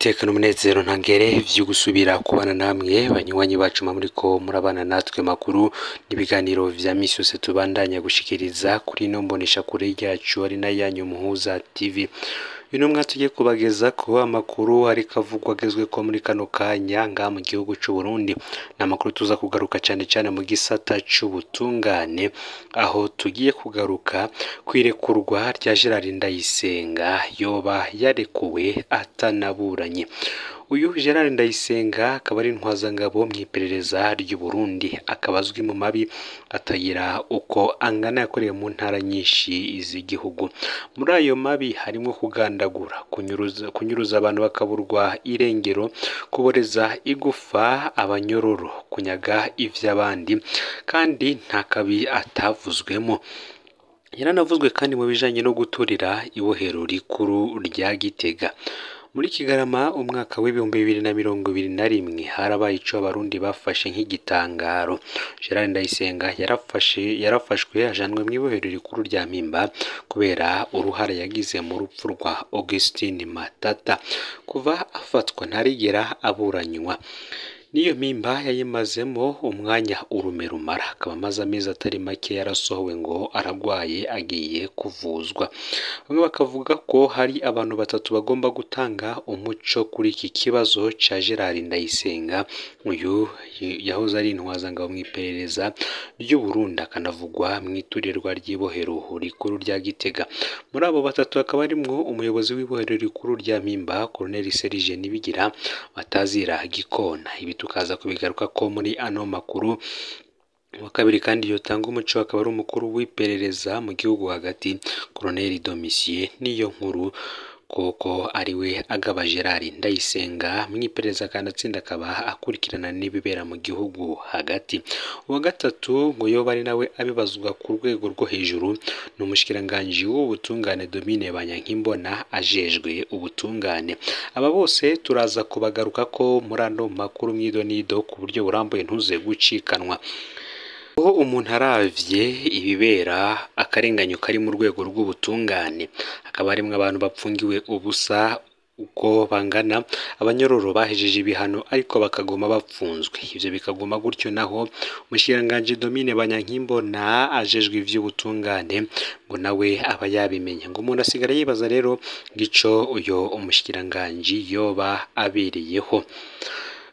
Niteka n'umunezero ntangere vyo gusubira kubana namwe banywanyi bacu muriko murabana natwe makuru n'ibiganiro vya misi yose tubandanya gushikiriza kuri ino mboneshakure yacu ari na yanyu Muhuza TV. Uyu mwaka tugiye kubagezako amakuru ariko avugwa agezweko muri kano kanya ngaha mu gihugu c'u Burundi. Ni amakuru tuza kugaruka cane cane mu gisata c'ubutungane, aho tugiye kugaruka kw'irekurwa rya Gerard Ndayisenga yoba yarekuwe atanaburanye. Uyu Gerard Ndayisenga akaba ari intwazangabo mw'iperereza ry'u Burundi, akaba azwi mu mabi atagira uko angana yakoreye mu ntara nyinshi z'igihugu. Muri ayo mabi harimwo kugandagura, kunyuruza abantu bakaburwa irengero, kuboreza igufa abanyororo, kunyaga ivy'abandi, kandi nta kabi atavuzwemo. Yaranavuzwe kandi mu bijanye no guturira ibohero rikuru rya Gitega. Muri Kigarama umwaka w'2021 harabaye ico abarundi bafashe nk'igitangaro. Gerard Ndayisenga yarafashwe ajanwe mw'ibohero rikuru rya Mpimba kubera uruhara yagize mu rupfu rwa Augustin Matata. Kuva afatwa ntarigera aburanywa. N'iyo mpimba yayimazemo umwanya urume rumara, akaba amaze amezi atari make yarasohowe ngo aragwaye agiye kuvuzwa. Bamwe bakavuga ko hari abantu batatu bagomba gutanga umuco kuri iki kibazo ca Gerard Ndayisenga. Uyu yahoze ari intwazangabo mw'iperereza ry'u Burundi, akanavugwa mw'iturirwa ry'ibohero rikuru rya Gitega. Muri abo batatu hakaba harimwo umuyobozi w'ibohero rikuru rya Mpimba, Colonel Serge Nibigira batazira Gikona. Ibi tukaza kubigaruka ko muri ano makuru. Uwa kabiri kandi yotanga umuco akaba ari umukuru w'iperereza mu gihugu hagati, Colonel Domitien Niyonkuru, koko ariwe agaba Gerard Ndayisenga mw'iperereza kandi atsinda akaba akurikirana n'ibibera mu gihugu hagati. Uwa gatatu ngo yoba ari nawe abibazwa ku rwego rwo hejuru ni umushikiranganji w'ubutungane Domine Banyankimbona ajejwe ubutungane. Aba bose turaza kubagaruka ko muri ano makuru mw'idonido ku buryo burambuye, ntuze gucikanwa. Aho umuntu aravye ibibera akarenganyo kari mu rwego rw'ubutungane, hakaba harimwo abantu bapfungiwe ubusa uko bangana, abanyororo bahejeje ibihano ariko bakaguma bapfunzwe, ivyo bikaguma gutyo. Naho umushikiranganji Domine Banyankimbona ajejwe ivy'ubutungane ngo nawe aba yabimenye. Ngo umuntu asigara yibaza rero ngico uyo umushikiranganji yoba abereyeho.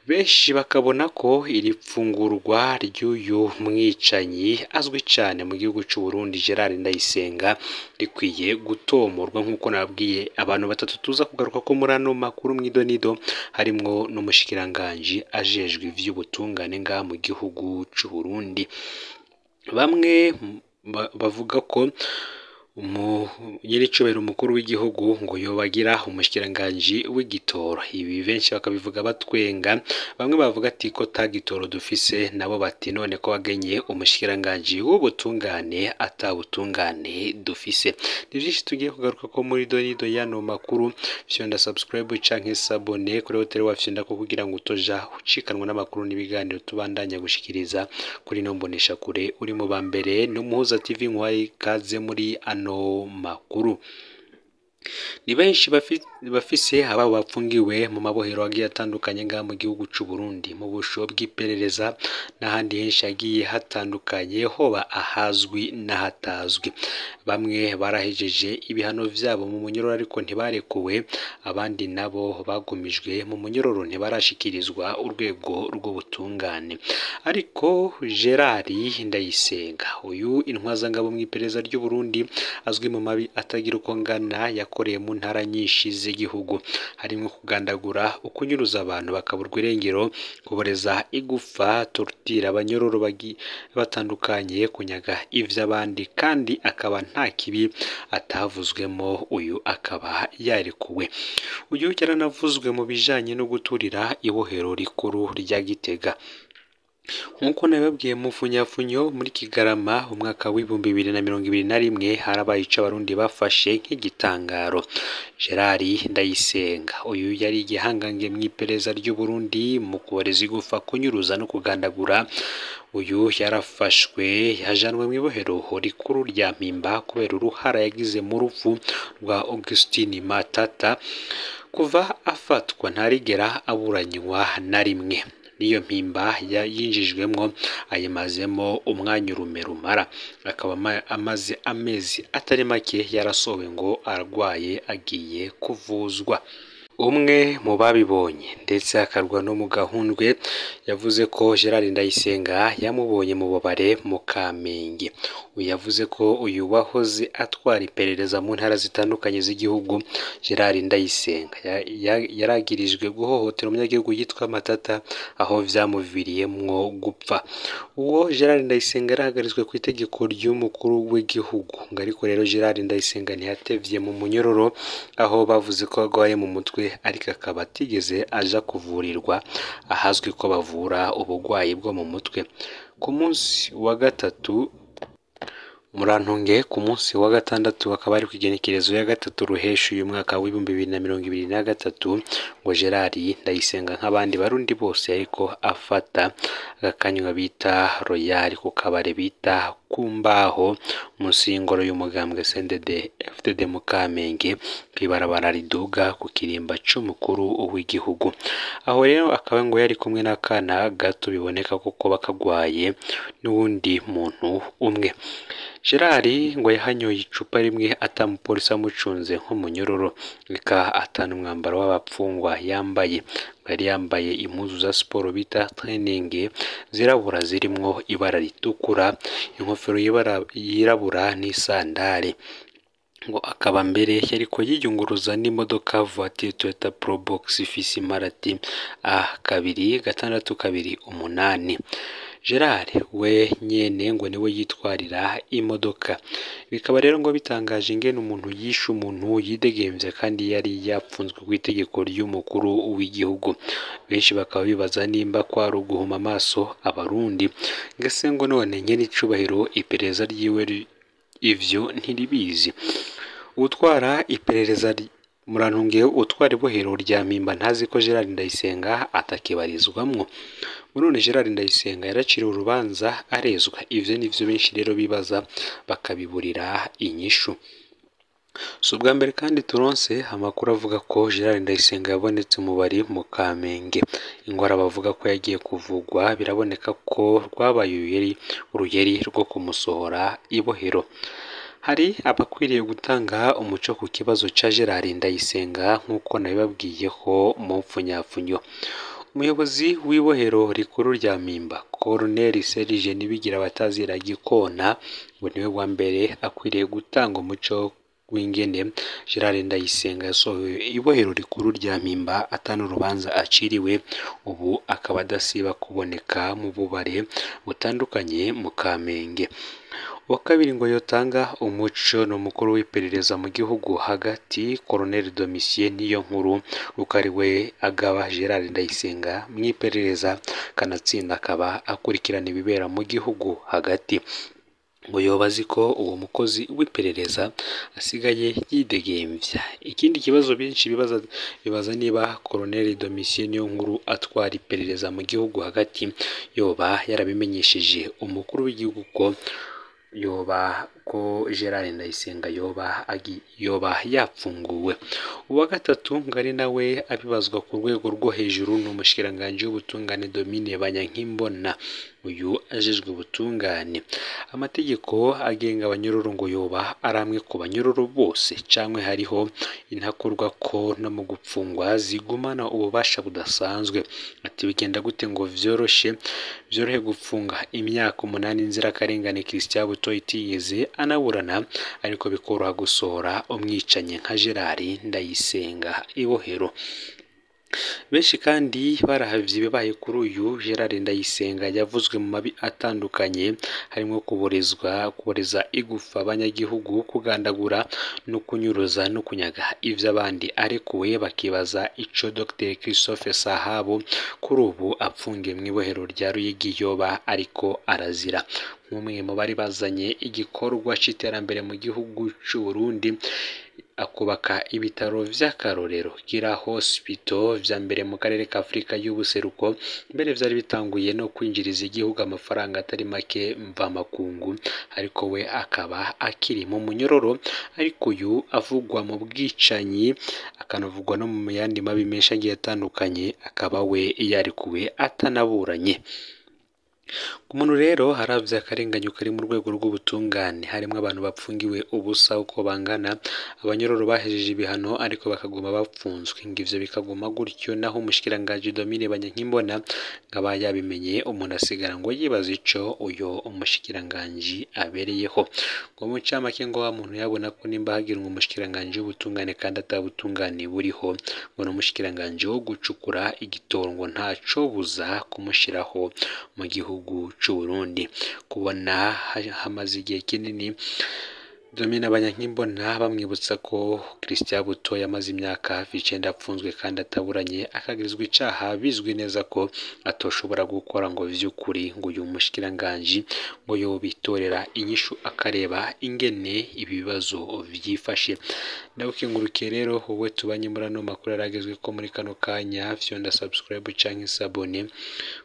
Benshi bakabona ko iri pfungurwa ry'uyu mwicanyi azwi cane mu gihugu c'u Burundi Gerard Ndayisenga rikwiye gutomorwa, nk'uko nababwiye abantu batatu tuza kugaruka ko muri ano makuru mw'idonido, harimwo n'umushikiranganji ajejwe ivy'ubutungane ngaha mu gihugu c'u Burundi. Bamwe bavuga ko nyiricubahiro umukuru w'igihugu ngo yobagira umushikiranganji w'igitoro. Ibi benshi bakabivuga batwenga, bamwe bavuga ati ko ta gitoro dufise, nabo bati none ko wagenye umushikiranganji w'ubutungane atabutungane dufise. Ni vyinshi tugiye kugaruka ko muri donido y'ano makuru. Fyonda subscribe canke s'abonner kuri hoteli wafyonda ko kugira ngo utoja ucikanwa n'amakuru n'ibiganiro tubandanya gushikiriza kuri ino mboneshakure. Uri mu ba mbere n'Umuhuza TV, nkuhaye ikaze muri ano makuru. Ni benshi bafise ababo bapfungiwe mu mabohero agiye atandukanye ngaha mu gihugu c'u Burundi, mu busho bw'iperereza n'ahandi henshi hagiye hatandukanye, hoba ahazwi n'ahatazwi. Bamwe barahejeje ibihano vyabo mu munyororo ariko ntibarekuwe, abandi nabo bagumijwe mu munyororo ntibarashikirizwa urwego rw'ubutungane. Ariko Gerard Ndayisenga, uyu intwazangabo mw'iperereza ry'u Burundi azwi mu mabi atagira uko angana yakoreye mu ntara nyinshi z'igihugu, harimwo kugandagura, ukunyuruza abantu bakaburwa irengero, kuboreza igufa, tortira abanyororo batandukanye, kunyaga ivy'abandi, kandi akaba nta kibi atavuzwemo. Uyu akaba yarekuwe. Uyu yaranavuzwe mu bijanye no guturira ibohero rikuru rya Gitega. Nk'uko nabibabwiye mu mfunyafunyo, muri Kigarama umwaka w'2021 harabaye ico abarundi bafashe nk'igitangaro. Gerard Ndayisenga, uyu yari igihangange mw'iperereza ry'u Burundi mu kuboreza igufa, kunyuruza no kugandagura. Uyu yarafashwe yajanwe mw'ibohero rikuru rya Mpimba kubera uruhara yagize mu rupfu rwa Augustin Matata. Kuva afatwa ntarigera aburanywa na rimwe. N'iyo mpimba yinjijwemwo ayimazemo umwanya urume rumara, akaba amaze amezi atari make yarasohowe ngo arwaye agiye kuvuzwa. Umwe mu babibonye ndetse akarwa no mu gahundwe yavuze ko Gerard Ndayisenga yamubonye mu bubare mu Kamenge. Uyu yavuze ko uyu wahoze atwara iperereza mu ntara zitandukanye z'igihugu, Gerard Ndayisenga yaragirijwe guhohotera umunyagihugu yitwa Matata, aho vyamuviriyemwo gupfa. Uwo Gerard Ndayisenga yarahagaritswe ku itegeko ry'umukuru w'igihugu, ngo ariko rero Gerard Ndayisenga ntiyatevye mu munyororo, aho bavuze ko agwaye mu mutwe, ariko akaba atigeze aja kuvurirwa ahazwi ko bavura ubugwayi bwo mu mutwe. Ku munsi wa gatatu Murantunge, ku munsi wa gatandatu akaba ari kw'igenekerezo ya 3 Ruheshu uyu mwaka w'2023, ngo Gerard Ndayisenga nk'abandi barundi bose ariko afata agakanywa bita Royal ku kabare bita Kumbaho munsi y'ingoro y'umugambwe CNDD FDD mu Kamenge, kw'ibarabara riduga ku kirimba c'umukuru w'igihugu. Aho rero akaba ngo yari kumwe n'akana gato biboneka ko koba kagwaye n'uwundi muntu umwe. Gerard ngo yahanyoye icupa rimwe ata mupolisi amucunze nk'umunyororo, eka ata n'umwambaro w'abapfungwa yambaye. Yari yambaye impuzu za siporo bita training zirabura zirimwo ibara ritukura, inkofero yirabura n'isandare. Ngo akaba mbere yariko yiyunguruza n'imodoka voiture Toyota Probox ifise imparati A 2628. Gerard we nyene ngo niwe yitwarira imodoka. Bikaba rero ngo bitangaje ingene umuntu yishe umuntu yidegemvya kandi yari yapfunzwe kw'itegeko ry'umukuru w'igihugu. Benshi bakaba bibaza nimba kwari uguhuma amaso abarundi. Ngese ngo none nyene icubahiro iperereza ryiwe ivyo ntiribizi. Utwara iperereza Murantunge, utwara ibohero rya Mpimba ntazi ko Gerard Ndayisenga atakibarizwamwo. None Gerard Ndayisenga yaraciriwe urubanza arezwa. Ivyo nivyo benshi rero bibaza bakabiburira inyishu. Si ubwa mbere kandi turonse amakuru avuga ko Gerard Ndayisenga yabonetse mu bari mu Kamenge. Ingwara bavuga ko yagiye kuvugwa biraboneka ko rwabaye uruyeri rwo kumusohora ibohero. Hari abakwiriye gutanga umuco ku kibazo ca Gerard Ndayisenga nk'uko nabibabwiyeho mu mpfunyapfunyo. Umuyobozi w'ibohero rikuru rya Mpimba, Colonel Serge Nibigira batazira Gikona, ngo niwe wa mbere akwiriye gutanga umuco w'ingene Gerard Ndayisenga yasohowe ibohero rikuru rya Mpimba atana urubanza aciriwe, ubu akaba adasiba kuboneka mu bubare butandukanye mu Kamenge. Uwa kabiri ngo yotanga umuco ni umukuru w'iperereza mu gihugu hagati, Colonel Domitien Niyonkuru, kuko ari we agaba Gerard Ndayisenga mw'iperereza, kanatsinda akaba akurikirana ibibera mu gihugu hagati. Ngo yoba azi ko uwo mukozi w'iperereza asigaye yidegemvya. Ikindi kibazo benshi bibaza niba Colonel Domitien Niyonkuru atwara iperereza mu gihugu hagati yoba yarabimenyesheje umukuru w'igihugu ko yoba ko Gerard Ndayisenga yoba yapfunguwe. Uwa gatatu ngo ari nawe abibazwa ku rwego rwo hejuru ni umushikiranganji w'ubutungane Domine Banyankimbona. Uyu ajejwe ubutungane. Amategeko agenga abanyororo ngo yoba ari amwe ku banyororo bose, canke hariho intakorwa ko no mu gupfungwa zigumana ububasha budasanzwe. Ati bigenda gute ngo vyorohe gupfunga imyaka 8 inzirakarengane Christian Butoyi itigeze anaburana, ariko bikoroha gusohora umwicanyi nka Gerard Ndayisenga ibohero. Benshi kandi barahavye ibibaye kuri uyu Gerard Ndayisenga yavuzwe mu mabi atandukanye, harimwo kuboreza igufa abanyagihugu, kugandagura no kunyuruza no kunyaga ivy'abandi arekuwe, bakibaza ico Dr Christophe Sahabo kuri ubu apfungiwe mw'ibohero rya Ruyigi yoba ariko arazira. Nk'umwe mu bari bazanye igikorwa c'iterambere mu gihugu c'u Burundi, akubaka ibitaro vy'akarorero Kira Hospital vya mbere mu karere ka Afrika y'ubuseruko, mbere vyari bitanguye no kwinjiriza igihugu amafaranga atari make mvamakungu, ariko we akaba akiri mu munyororo. Ariko uyu avugwa mu bwicanyi, akanavugwa no mu yandi mabi menshi agiye atandukanye, akaba we yarekuwe atanaburanye. Umuntu rero haravye akarenganyo kari mu rwego rw'ubutungane, harimwo abantu bapfungiwe ubusa uko bangana, abanyororo bahejeje ibihano ariko bakaguma bapfunzwe, ngo ivyo bikaguma gutyo, naho umushikiranganji Domine Banyankimbona ngo aba yabimenye, umuntu asigara ngo yibaza ico uyo umushikiranganji abereyeho. Ngo mu ncamake ngo wa muntu yabona ko nimba hagiranwa umushikiranganji w'ubutungane kandi atabutungane buriho, ngo n'umushikiranganji wo gucukura igitoro ngo ntacobuza kumushiraho mu gihugu c'u Burundi. Kubona hamaze igihe kinini Domine Banyankimbona bamwibutsa ko Christian Butoyi yamaze imyaka hafi 9 apfunzwe kandi ataburanye, akagirizwa icaha bizwi neza ko atoshobora gukora, ngo vy'ukuri ngo uyu mushikiranganji ngo yobitorera inyishu akareba ingene ibibazo vyifashe. Ndagukengurukiye rero wowe tubanye muri ano makuru yaragezwe ko muri kano kanya, fyonda subscribe canke s'abone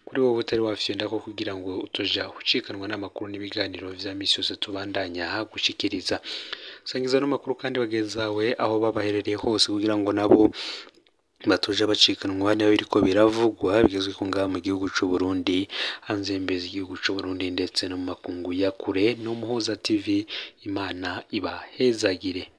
kuri wowe utari wafyonda ko, kugira ngo utoja ucikanwa n'amakuru n'ibiganiro vya misi yose tubandanya gushikiriza. Sangiza ano makuru kandi bagenzi bawe aho babaherereye hose, kugira ngo nabo batoja bacikanwa niba biriko biravugwa bigezwe ko ngaha mu gihugu c'u Burundi, hanze y'imbibe z'igihugu c'u Burundi ndetse no mu makungu ya kure. No Muhuza TV, Imana ibahezagire.